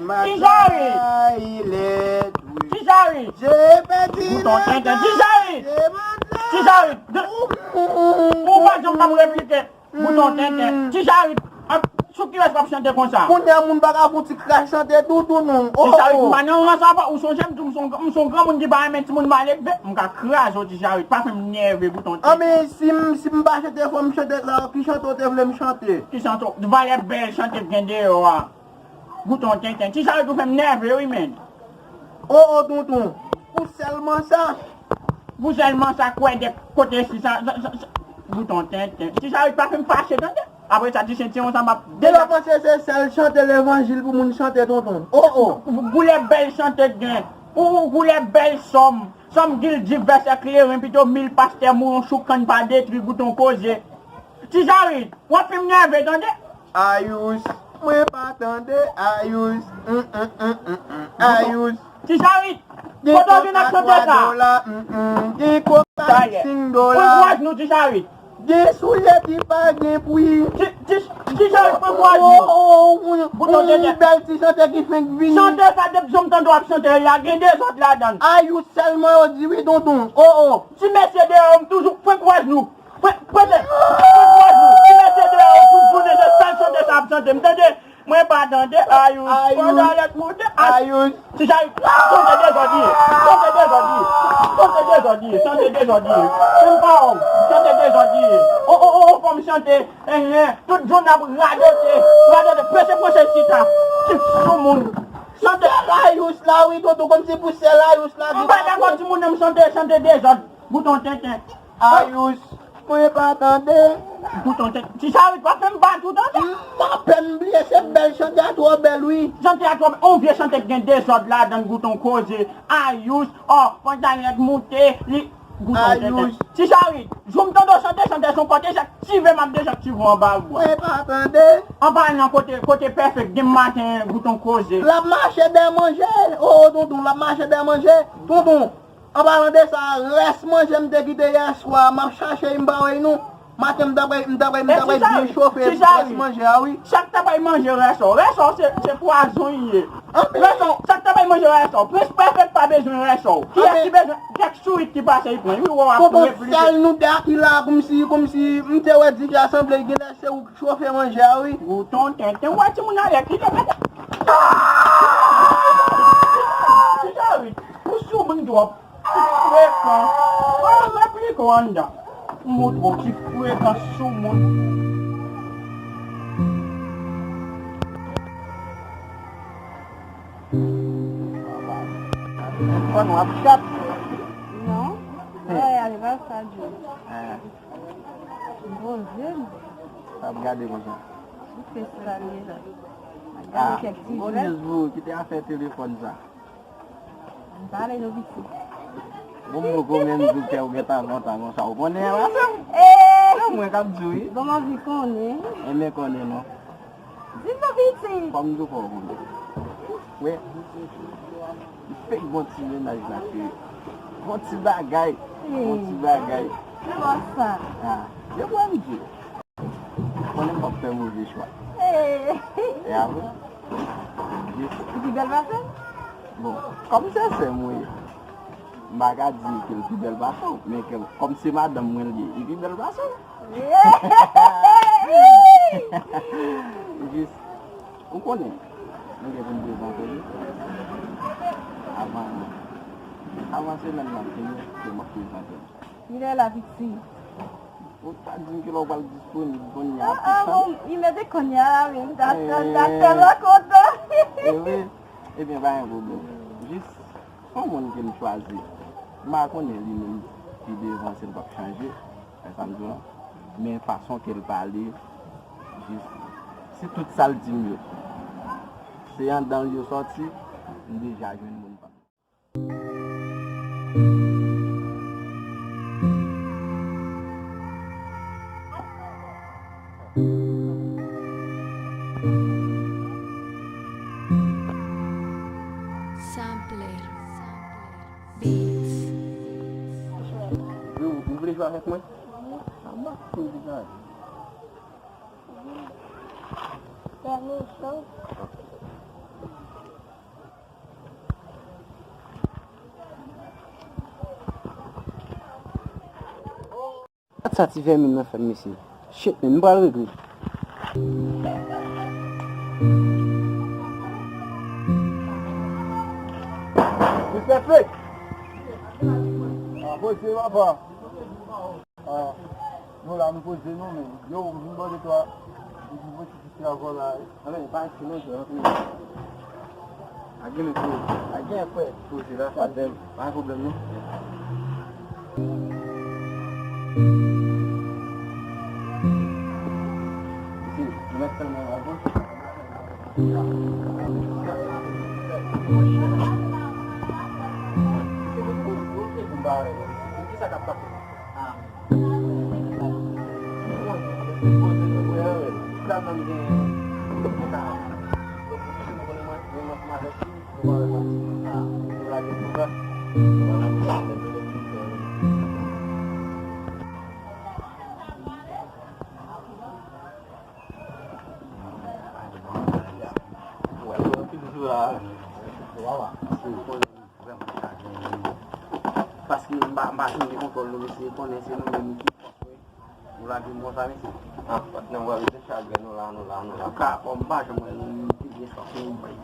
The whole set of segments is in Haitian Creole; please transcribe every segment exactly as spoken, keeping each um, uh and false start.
Ti Charit! Ti Charit! Bouton tenten. Ti Charit! Ti Charit! Ou pa janm ap replike. Bouton tenten. Ti Charit! Sou kilès w ap chante konsa? Kounye a moun pa ka fè yon ti kras chante tou, tou non. Ti Charit, m pa nan rans avè w. Ou sonje m di w m se yon granmoun ki pa renmen timoun mal elve. M ka kraze w, Ti Charit. Pa fè m nève, Bouton tenten. Anben, si m, si m pa chante, fò m chante sa yo. Ki chante w te vle m chante? Ki chante w? Valè bèl chante k gen deyò a. Bouton tenten. Ti Charit, ou fè m nève wi, menn. O, o, tonton. Pou sèlman sa? Pou sèlman sa, kwè de kote si sa, sa, sa, sa. Bouton tenten. Ti Charit, pa fè m fache, tande. Apre sa, ti sentiwon sa, m ap deja panse se sèl chante levanjil pou moun chante, tonton. O, o. Pou lè bèl chante k gen. Pou, pou lè bèl sòm. Sòm gil di vèsè kleren, pito mil pastè mouyon chouk kann pa detwi, Bouton koze. Ti Charit, w ap fè m nève, tande. Ayous, mwen pa tande, ayous, mm, mm, mm, mm, mm, ayous. Ti Charit, kote w vin ak chante sa? Gen koka twa dola, mm, mm, gen koka senk dola. Pran kouraj nou, Ti Charit. Gen soulye ki pa gen pri. Ti, ti, Ti Charit, pran kouraj nou. Oh, oh, oh, oh, Bouton tenten. Bèl ti chante ki fenk vini. Chante sa, depi jan m tande w ap chante l la, gen dezòd ladan l. Ayous sèlman yo di wi, tonton. Oh, oh. Ti mesye deyò yo, m toujou pran kouraj nou. Pran, pran, pran kouraj nou. Ti mesye deyò yo, tout jounen, se sèl chante sa ap chante. M tande, mwen pa tande, ayous. Ayous. Pandan lèt moute, ayous. Ti Charit, chante dezòd li ye. Chante dezòd li ye. Chante dezòd li ye. Chante dezòd li ye. Se m pa wè w. Chante dezòd li ye. O, o, o, o, fò m chante. Enhen. Tout jounen ap radote. Radote. Pese pwoche chita. Ti soumoun. Chante. Sèl ayous la, wi, tonton, kòmsi pou sèl ayous la. M pa dakò timoun nan m chante, chante dezòd. Bouton tenten. Ayous, mwen pa tande. Bouton tenten. Ti Charit, pa fè m bat ou, tande. M apèn bliye, se bèl, chante a twò bèl, wi. Chante a twò bèl. On vye chante k gen dezòd ladan l, Bouton koze. Ayous, o, pantalèt moute, li, Bouton tenten. Ayous. Ti Charit, jou m tande w chante, chante son kote, jaktive m ap dejaktive w anba bwa. Mwen pa tande. Anba nan kote, kote pèfèk, demen maten, Bouton koze. L ap mache dèyè manje. O, o, tonton, l ap mache dèyè manje. Tonton. An palan de sa, rès manje m te kite yè swa, m ap chache l, m pa wè l non. Maten m ta pral, m ta pral, m ta pral byen chofe rès manje a, wi. Chak ta pral manje rès ou. Rès ou se, se pwazon li ye. Rès ou, chak ta pral manje rès ou. Prens Pèfèk pa bezwen rès ou. Kiyès ki bezwen? Kèk sourit ki pase, li pran. Wi, wè w ap replike. Tonton, sèl nou de a ki la, kòmsi, kòmsi, m te wè di ki asanble, genlè se ou k chofe manje a, wi. Bouton tenten, w wè timoun ale kite manje. Ti Charit, ou soumoun twòp. Ou frekan. Al replike w anndan. M montre w ti frekan soumoun. Fò nou ap chat. Non. Ay, ale pa sa, Djo. Bondye. Sa ap gade konsa. Ou fè sa li la. Gade kèk ti jwèt. Bon news pou ou, kite afè telefòn sa. M pale nou piti. Bon, m poko menm di w kè w gentan lontan konsa, ou konnen an afè m. Se mwen k ap di w, wi. Bon, m anvi konnen. Enben konnen non. Di m non piti. Kòm m di w fò w konnen. Wi. M fèk gon ti mennaj la, cheri. Gon ti bagay. Gon ti bagay. Ki bò sa? Ah, se mwen m di w. Konnen m p ap fè move chwa. E apre? Li pi bèl pase m? Bon, kòm se sè m wi, m pa ka di ke l pi bèl pase w, men ke kòm se madanm mwen l ye, li pi bèl pase w. Jis, ou konnen, nou gen pou n prezante li. Avan, avan semèn nan fini, ke m ap prezante l. Kilè la, piti? Ou pa di m kilè w pral disponib kounye a pou sa. Ah, bon, li mete kounye a la, wi, m ta, ta, ta tèlman kontan. E wi, ebyen, pa gen pwoblèm. Jis, se yon moun ke m chwazi. M pa konnen li menm pi devan si l p ap chanje, wè sa m di w lan. Men fason ke l pale, jis, si tout sa l di m yo, se anndan l yo sòti, m deja jwenn moun pa m. Sampler Beats. Ou, ou vle jwe avèk mwen? Wi. Sa m ap fè w deja. Pèmisyon. Sa ti vèmin nan fè m, mesye. Shit, men, m pral regle. Respè, fake! Ah, poze, papa. Ah, nou la, nou poze, nou, men. Yo, m vin bò de twa. Ou di, poze, ti, ti, ti, avò la. Anben, pa ekspime, jwe antre. A gen men pou, a gen frè. Poze la, pa gen, pa gen pwoblèm non. Isi, nou mèt fè men a goch. Kisa k ap pase? Paske m pa, m pa janm gen kontwòl nou, mesye, konnen se nou menm ki fòs, wi. Nou lage m konsa, mesye. Ah, patnè, m wè se chagren nou la, nou la, nou la. An tou ka, bon, m pa janm wè nou, nou te byen sòti, nou bay.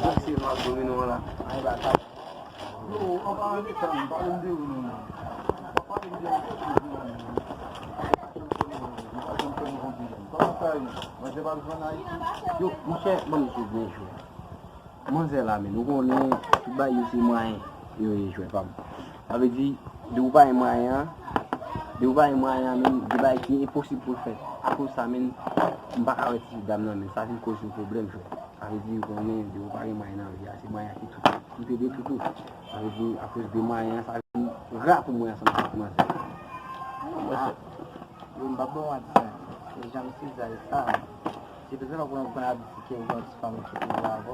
Donk, se nou ap domine w la. Ay, ba, sa. Yo, an palan de sa, m pale m de ou, non, non. W ap pale m de ou, non, non. Kòman sa ye, non? Manzè pa bezwen Ayiti. Yo, monchè, ban m di w byen jwe. Manzè la, men, ou konnen, tout bagay yo se mwayen yo ye, jwè pa m. Sa vle di, depi w pa gen mwayen an, depi w pa gen mwayen an, men, gen bagay ki enposib pou l fèt. Akoz sa, men, m pa ka wè ti dam nan, men, sa vin koz yon pwoblèm, jwè. Sa vle di, ou konnen, depi w pa gen mwayen nan vi a, se mwayen an ki tout. M te detwi tou. Sa vle di, akoz de mwayen an, sa vin ra pou mwen ansanm ak manzè. Ah, yo, m p ap ba w manti, se jan m sizaye sa. Se pou sa w konn abitye ou gen yon ti fanm ki toujou avè w.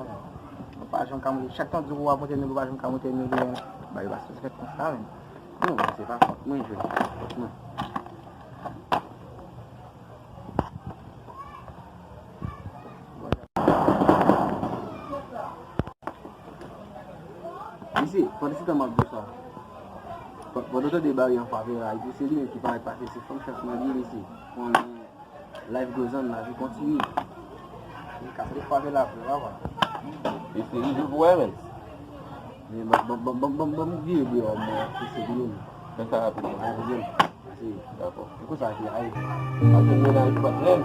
Ou pa janm ka monte, chak tan w di w ap monte nèg, ou pa janm ka monte nèg, men bagay yo pa sipoze fèt konsa, men. Non, se pa fòt mwen, jwè. Se pa fòt mwen. Mesye, pandan se tan m ap di w sa, pa-, pandan w tande bagay an favè la, epi se li menm ki parèt pase, se fanm chans mwen li ye, mesye. Konnen life goes on, lavi kontinye. Li kase li favè la vre, papa. Mesye, li jou pou wè, men. Men ban, ban, ban m vire deyò, mwen, se se li menm. Fè sa rapid, mwen. Ay, vire. Mèsi. Dakò. Se konsa ki ye. Al jwenn mennaj ou, patnè m.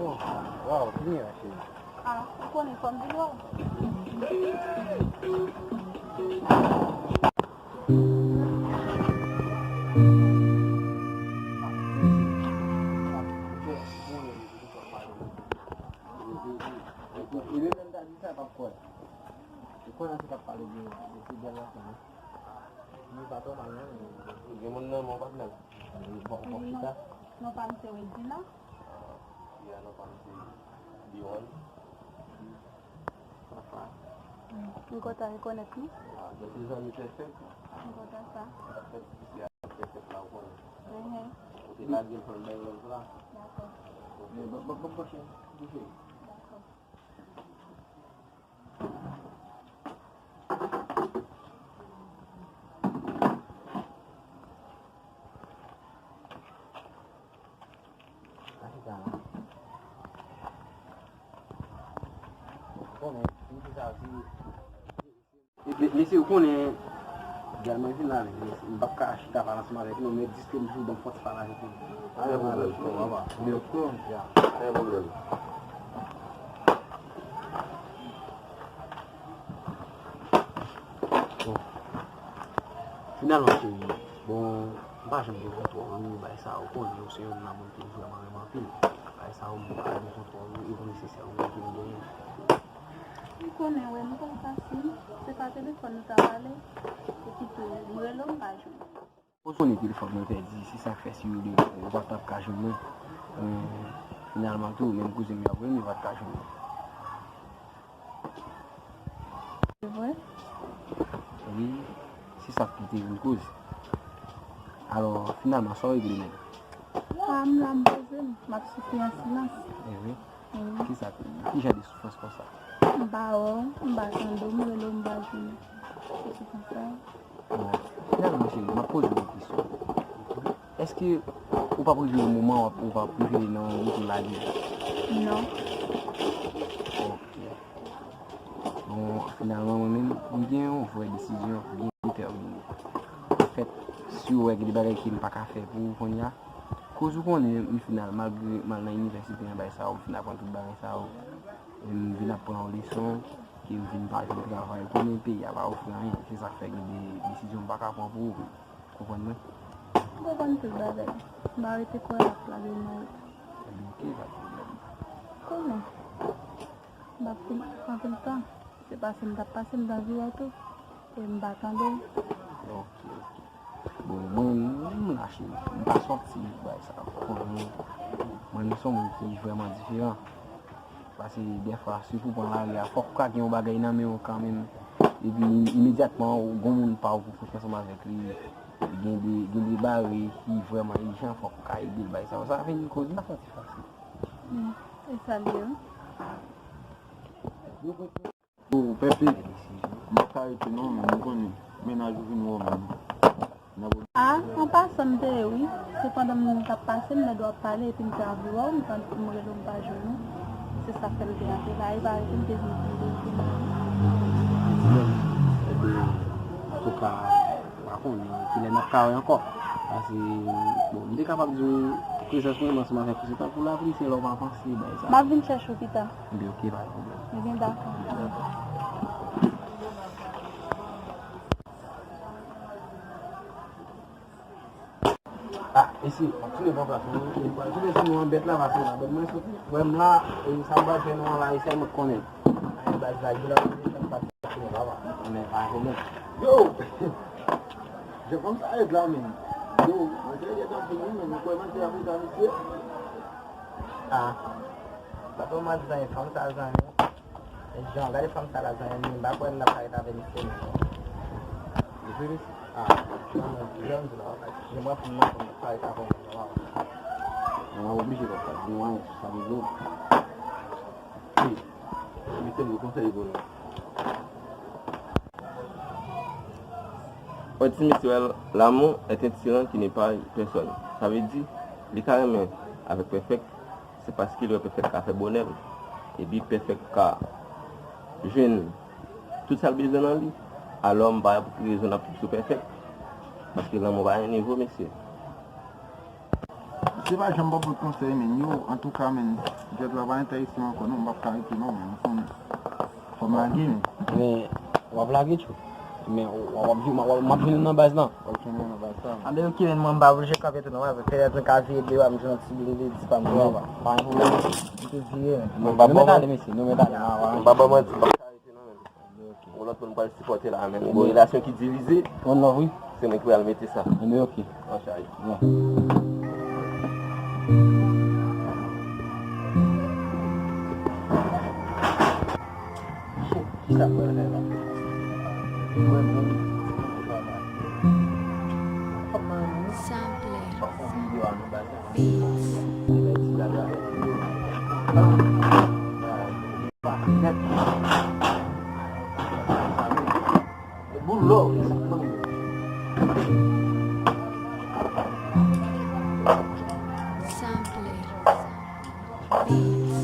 Oh, wow, vini la, cheri. Ah, ou konnen fò m vin wè w. Li menm lè m ta di sa, l p ap kwè. Ou konnen se k ap pale de, de ti bèl la, sa, non? Li pa twò mal, non, men gen moun nan men w, patnè. Bon, bon, chita. Non, non, pa m se Wedina. Ah, yeah, non, pa m se Diwan. Papa. M kontan rekonèt nou. Ah, nou se zanmi fèfèt. M kontan sa. Fèfèt, isi a fèfèt la, ou konnen. Mhm. Ou te lage l pou l bay lòv la. Dakò. Ok. Bon, bon, bon, bon, cheri. Dakò. Mesye, ou konnen, gade mwen vin la, men, m p ap ka chita pale ansanm avèk nou, men diske m toujou ban m fòs pale avèk nou. Pa gen pwoblèm, papa. Trè pwoblèm. Bon. Finalman, cheri, bon, m pa janm gen kontwòl ou, bagay sa, ou konnen, ou se youn nan moun ke m vrèman renmen anpil. Bagay sa, ou m pa gen kontwòl ou, e ou nesesè ou menm ke m genyen. Ou konnen, wè, m pa fasil. Se pa telefòn nou ta pale, epi tou, m rele w, m pa jwenn ou. Ou konnen telefòn mwen pèdi, se sa k fè si yo de ou pa t ap ka jwenn mwen. Men, finalman tou, menm kouzin m yo ap rele m, yo pa t ka jwenn mwen. Se vre? Wi, se sa k te vin koz. Alò, finalman, sa w regle menm? A, m la, m poze m, m ap soufri an silans. E wi. Kisa ki, ki jan de soufrans konsa? M pa wè w, m pa tande w, m rele w, m pa jwenn ou. Se tou konsa. Bon, finalman, cheri, m ap poze w yon kesyon. Èske ou p ap rive yon moman w ap, ou p ap rive nan yon wout ou lage? Non. Ok. Bon, finalman, mwen menm, m gen yon vrè desizyon byen detèmine. Anfèt, si w wè gen de bagay ke m pa ka fè pou ou kounye a, koz ou konnen, m fin al, malgre m al nan inivèsite an, bagay sa yo, m fin aprann tout bagay sa yo. E m vin ap pran yon leson, ke m vin pa jwenn travay. Ou konnen peyi a pa ofri anyen, se sa k fè gen de desizyon m pa ka pran pou ou. Konprann mwen? M konprann tout bagay. M pa rete kwè l ap lage m nan wout. Ebyen, ok, pa de pwoblèm. Konnen. M p ap fin pran anpil tan. Se pase m t ap pase, m t anvi wè tou. E m pa tande w. Ok, ok. Bon, mwen, m lache. M pa sòti, bay sa. Konnen, mwen, m se yon moun ki vrèman diferan. Paske dèfwa, si pou pran lari a, fòk ou ka gen yon bagay nan men w kanmenm. Epi imedyatman, ou gon moun pa w pou fouti ansanm avèk li. Gen de, gen de bagay ki vrèman ijan, fòk ou ka ede l bay sa. Sa vin koz m pa santi fasil. Hmm, e sa l ye, wi. Yo, Pepe, m pa ka rete non, men m konnen mennaj ou vin wè w menm. A, an pasan m te ye wi. Se pandan m t ap pase, m tande w ap pale, epi m te anvi wè w, m tande m rele w, m pa jwenn ou. Se sa k fè m te antre la, e pa rete m te vin, m te vin. Ebyen, antouka, m pa konnen kilè n ap ka wè ankò. Paske, bon, m te kapab di w, prezans mwen ansanm avèk ou, se tankou lapli, se lè w pa panse, bagay sa. M ap vin chèche w pita. Ebyen, ok, pa gen pwoblèm. Ebyen, dakò. Dakò. Ah, mesye, m ap tounen pran plas mwen, wi. E m pral tounen sou nou an bèt la, paske nan bèt mwen soti. Wè m la, e sa m pral fè nou an la, e sèl mwen k konnen. Ay, baz la, gen lòt moun k ap pati tounen, papa. Men pa gen pwoblèm. Yo! Jan fanm sa ret la, men. Yo, mwen te ret anpil, wi, men mwen kwè mwen te ap ret avè misye. Ah. Papa, mwen di zanmi fanm sa, zanmi. Jan, gade fanm sa la, zanmi, m pa kwè m t ap ka ret avè misye non. Li vre, mesye? Ah, jan, jan m di la, jan mwen fanm nan, m pa ret avè w non, papa. Mwen oblije, papa, di mwen sa m di w. Wi, mesye, m gen konsèy pou nou. Otimis Wèl, l'amour est un tyran qui ne paye personne. Sa vle di, li ka renmen avèk Pèfèk, se paske l wè Pèfèk ka fè bonè l. Epi Pèfèk ka jwenn tout sa l bezwen nan li. Alò, m pa wè pou ki rezon n ap sou Pèfèk. Paske lanmou pa gen nivo, mesye. Se pa janm pa pot konsèy, men yo, antouka, men, jwèt la pa enterese m ankò, non, m p ap ka rete, non, men, m konn fò m lage, men. Men, w ap lage, tchou. Men, w ap, w ap, w ap, m ap vin nan baz lan. W ap vin nan baz lan. Anben, ok, men, mwen, m pa oblije kanpe tou, non, men, pètèt nou ka vire deyò, m jwenn ti byen de dis pa m, non, pa gen pwoblèm. M te vire, men. Nou mèt ale, mesye, nou mèt ale. M pa ba w manti, m p ap ka rete, non, men. Ok. Yon lòt moun pral sipòte la menm. Gon relasyon ki divize. One love, wi. Se mwen ki pral mete sa. Ebyen, ok. An chay. Bon. Kisa k pral fè la? Mwen menm. Sampler. Beats. Sampler. Beats.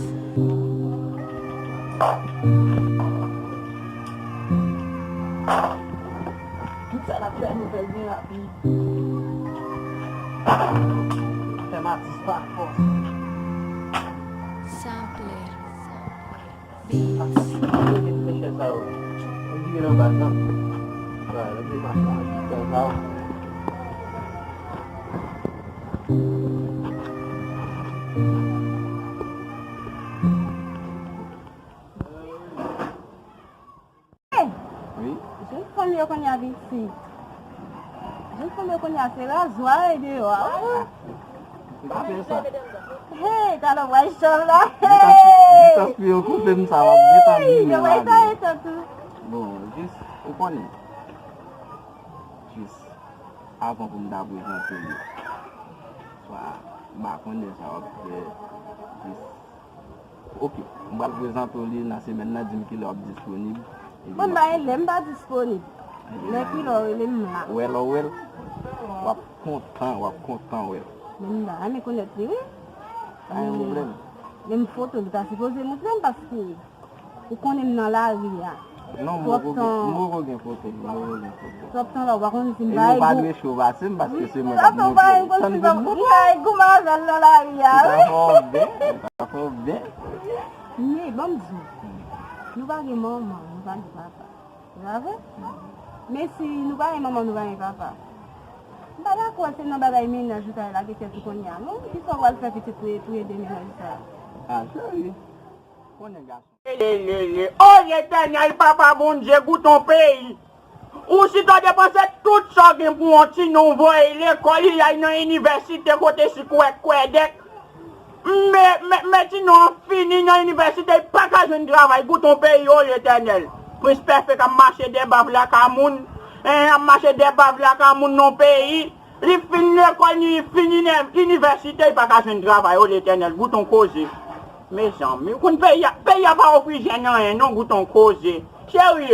Tout sa n ap fè, nou fè l byen rapid. Fè m atis pa fòs. Sampler. Beats. Kote m fè chèz sa yo? Mwen vire nan baz lan. Sa, lè m vire machin nan, chèz sa yo. Wi. Jenn fanm yo kounye a vin isit. Jenn fanm yo kounye a se razwa e deyò a. Wi. Se pa bèl sa. Hey, talè w pral chanm la. Gentan, gentan spi yo koupe m sa, w ap gentan vini yo pral sa etan tou. Bon, jis, ou konnen. Jis, avan pou m ta prezante yo. Swa, m pa konnen sa w ap fè. Jis. Ok, m pral prezante w li nan semèn nan, di m kilè w ap disponib. Epi Bon, m pa rele, m pa disponib. Lè kilè w rele m la. Wè lè w wè l, w ap kontan, w ap kontan wè l. Men m ta renmen konèt li, wi. Pa gen pwoblèm. Men foto li ta sipoze montre m paske ou konnen m nan lari a. Non, m poko gen, m poko gen foto, m poko gen foto. Twòp tan la, ou pa konn si m E bay nou pa gou. dwe cho pase m paske se mwen Sa k ap tou pa montre. yon konn Tann si pou m mwen. bay gou mazel nan lari a, Ou ta wi. fè w byen, ou ta fè w byen. Men, ban m di w. Nou pa gen manman, nou pa gen papa. Se pa vre? Men si nou pa gen manman, nou pa gen papa. M pa dakò se nan bagay mennaj ou ta lage tèt ou kounye a, non? Kisa w pral fè pitit pou, pou ede mennaj sa? Ah, cheri. Konnen gason. Lelele. O Letènèl, Papa Bondye, goute yon peyi. Ou chita depanse tout sa w gen pou yon timoun, voye l lekòl, li al nan inivèsite kote si kwèk kwèdèk. Men, men, men timoun an fini nan inivèsite, li pa ka jwenn travay, goute yon peyi, o Letènèl. Prens Pèfèk ap mache dè bav lakay moun, en, ap mache dè bav lakay moun nan peyi. Li fin lekòl, li fin inivèsite, li pa ka jwenn travay, o Letènèl, goute yon koze. Mezanmi, ou konn peyi a, peyi a pa ofri jèn anyen, non, goute yon koze. Cheri,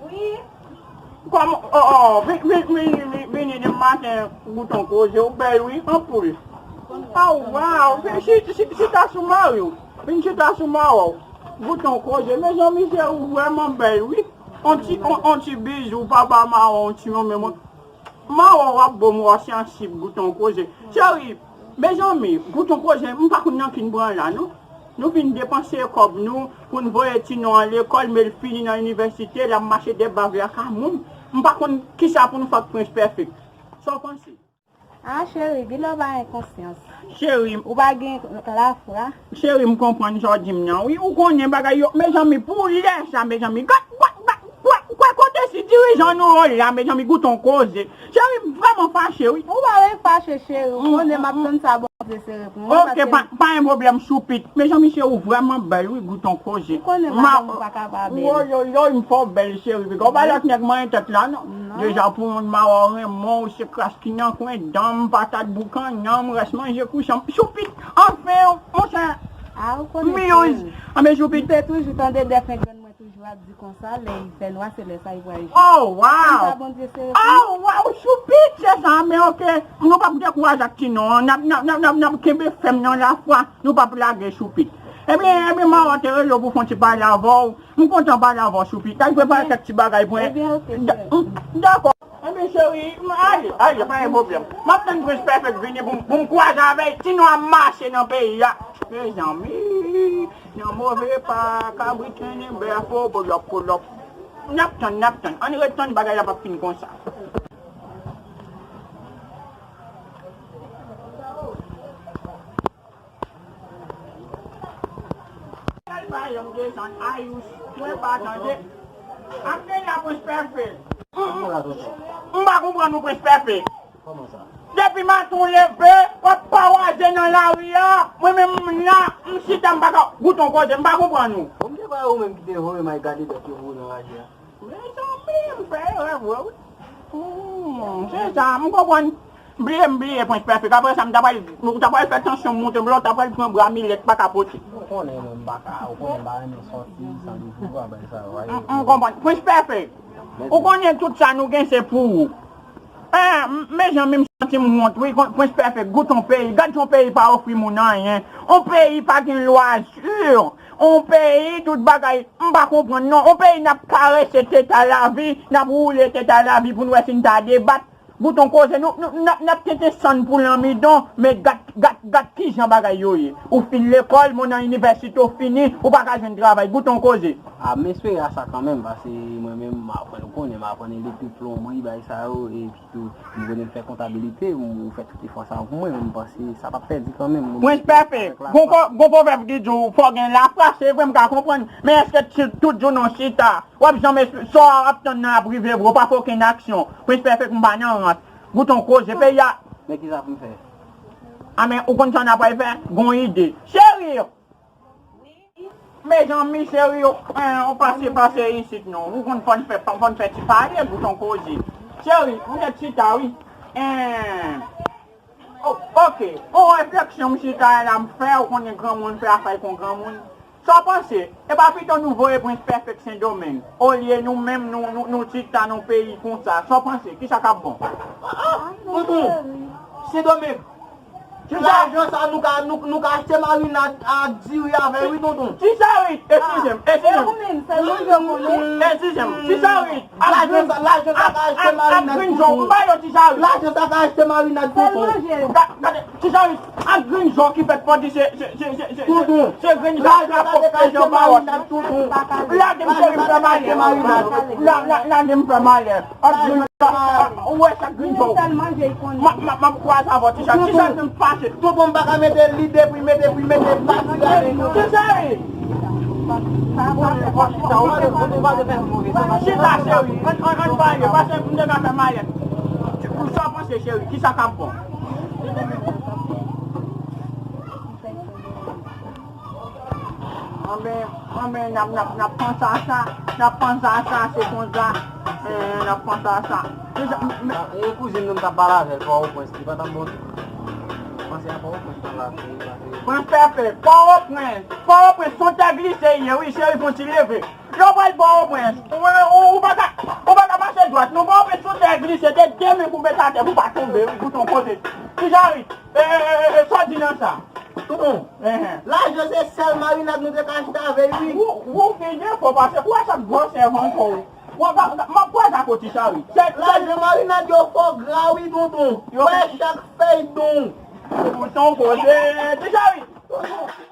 Wi. Kòman, o, o, vin, vin, vin, vin, vini demen maten, goute yon koze, ou bèl, wi, anpil. O, waw, vin, si, si, chita sou mari w. Vin chita sou mari w. Goute yon koze, mezanmi, cheri, ou vrèman bèl, wi. On ti, on, on ti bizou, papa mawon, on ti manman mwen. Mawon w ap bon, mwen sansib, goute yon koze. Cheri, mezanmi, goute yon koze, m pa konn nan ki n pran la, non. Nou fin depanse kòb nou pou n voye timoun an lekòl, men l fini nan inivèsite, l ap mache dè bav lakay moun. M pa konn kisa pou n fè ak Prens Pèfèk. Sa w panse? Ah, cheri, genlè w pa gen konsyans. Cheri, Ou pa gen lafwa. Cheri, m konprann sa w di m nan. Wi, ou konnen bagay yo. Mezanmi, pou lè sa, mezanmi. Gad, gad, gad, gad, gad kote si dirijan nou yo la, mezanmi, goute yon koze. Cheri, m vrèman fache, wi. Ou pa vle fache, cheri. Ou konnen m ap tann sa Bondye se repon. Ok, pa, pa gen pwoblèm, choupit. Mezanmi, cheri, ou vrèman bèl, wi, goute yon koze. Ou konnen madanm ou pa ka pa bèl. Woy, woy, woy, m fè w bèl, cheri. Piga w pa lòt nèg manyen tèt la, non. Deja, pou moun mawon renmen w, se kras ki nan kwen dan m, patat boukannen m, rès manje kouchan m. Choupit, anfen, monchè. Ah, ou konnen Miyòz. cheri. Anben, M choupit. te toujou tande dèfè grann mwen toujou ap di konsa, lè li fè nwa, se lè sa li pral jwe. Oh, wow! Konsa Bondye se repon. Oh, wow, choupit, se sa, men ok. Nou p ap dekouraje ak ti non an. N ap, n ap, n ap, n ap, n ap kenbe fèm nan lafwa. Nou p ap lage choupit. Ebyen, ebyen, mawon te rele w pou fè yon ti pale avè w. M kontan pale avè w, choupit. Al prepare kèk ti bagay pou Ebyen, ok, cheri. Dakò. Ebyen, cheri, ale, ale, pa gen pwoblèm. M ap tann Prens Pèfèk vini pou, pou m kwaze avè l. Ti non ap mache nan peyi a. Mezanmi, nan move pa, kabrit trennen bèf, o, polòp, polòp. N ap tann, n ap tann. Ann ret tann bagay la p ap fin konsa. Al pa janm desann, Ayous, mwen pa tande. Ap gen la Prens Pèfèk. M pa konprann ou, Prens Pèfèk. Depi maten w leve, w ap pawaze nan lari a. Mwen menm m la, m chita, m pa ka. Goute yon koze, m pa konprann ou. Bon, m te kwè ou menm ki te voye m al gade bèf yo pou ou nan raje a. Mezanmi, m fè erè vre, wi. Hmm, se sa, m konprann. Bliye m bliye Prens Pèfèk. Apre sa, m ta pral, m ta pral fè tansyon m monte, m lè w ta pral pran bra milèt pa ka pote. Ou konnen mwen m pa ka, ou konnen m pa renmen sòti san depi ou pa bay sa yo. M, m konprann. Prens Pèfèk, ou konnen tout sa nou gen se pou ou. Eh, m, mezanmi, m santi m wont, wi. Kon, Prens Pèfèk, goute yon peyi. Gad yon peyi pa ofri moun anyen. Yon peyi pa gen lwa, jure. On peyi, tout bagay, m pa konprann non. On peyi n ap karese teta lavi, n ap woule teta lavi pou n wè si n ta debat. Goute yon koze, nou, nou, n ap, n ap tenten sann pou lanmidon, men gad, gad, gad kijan bagay yo ye. Ou fin lekòl, men w nan inivèsite, w fini, ou pa ka jwenn travay. Goute yon koze. A, m espere a sa kanmenm, paske mwen menm, m aprann, ou konnen, m aprann elektrik, plonbri, bagay sa yo, epi tou, m konnen m fè kontabilite, m, ou fè tout efò sa yo pou mwen, men m panse sa p ap pèdi kanmenm. Prens Pèfèk, gon pwovèb ki di w, fò w gen lafwa, se vre, m ka konprann, men èske ti, tout jou nou chita, w ap janm esp, sa w ap tann nan ap rive vre, w pa fè okenn aksyon. Prens Pèfèk, m pa nan rans. Goute yon koze, peyi a. Men kisa pou m fè? A, men ou konn sa n ap pral fè? Gon ide. Cheri! Mezanmi, cheri, ou, en, ou pase, pase isit non. Ou konn fò n fè, fò n fè ti pale, goute yon koze. Cheri, ou ret chita, wi. En, o, ok. On refleksyon m chita la m fè, ou konnen granmoun fè afè l kon granmoun. Sa w panse? E pa pito nou voye Prens Pèfèk Sendomeng, olye nou menm nou, nou, nou chita nan peyi konsa? Sa w panse? Kisa k ap bon? Ah, ah, tonton, Sendomeng. Lajan sa nou ka, nou, nou ka achte marinad ak diri avè l, wi, tonton. Ti Chari, eskize m, eskize m. Eskize m, Ti Chari. Lajan sa, lajan sa ka achte marinad, tonton. Lajan sa ka achte marinad, tonton. Gade, Ti Chari, ak grenn jò ki fèt pòdi se, se, se, se, se, se grenn jò ki ap pòte jan bawòch. Lage m cheri, m fè malè. La, la, lage m fè malè. Ak grenn jò. Ou wè sa grenn jò. M ap, m ap, m ap kwaze avè w, Ti Chari. Ti Chari, m fache. Tonton, m pa ka mete li depi, mete, depi, mete pati la. Ti Chari. Chita, cheri. Ann, ann, ann pale. Pase m te ka fè malè. Sa w panse, cheri? Kisa k ap bon? Anben, anben, n ap, n ap, n ap panse a sa. N ap panse a sa, se konsa. Eh, n ap panse a sa. Deja, m, m, E kouzin nou m t ap pale avè l, Pòtoprens, li pa t ap bon tou. Panse a Pòtoprens nan la, li pa te Prens Pèfèk, Pòtoprens. Pòtoprens, se yon tè glise li ye, wi, cheri, fon ti leve. Lè w pral Pòtoprens, ou, ou, ou pa ka, ou pa ka mache dwat, non, Pòtoprens, se yon tè glise, te de men pou w mete atè, pou w pa tonbe, wi, pou w ton kote. Ti Chari, e, e, e, e, sa w di nan sa? Tonton, lajan se sèl marinad nou te ka achte avè l, wi. Ou, ou fin gen fò pase, ou wè sa gwosè vant ou. Ou wè, m ap kwaze ak ou, Ti Chari. Lajan marinad yo fò gra, wi, tonton. Wè chak fèy don. Ou ton koze, Ti Chari. Tonton.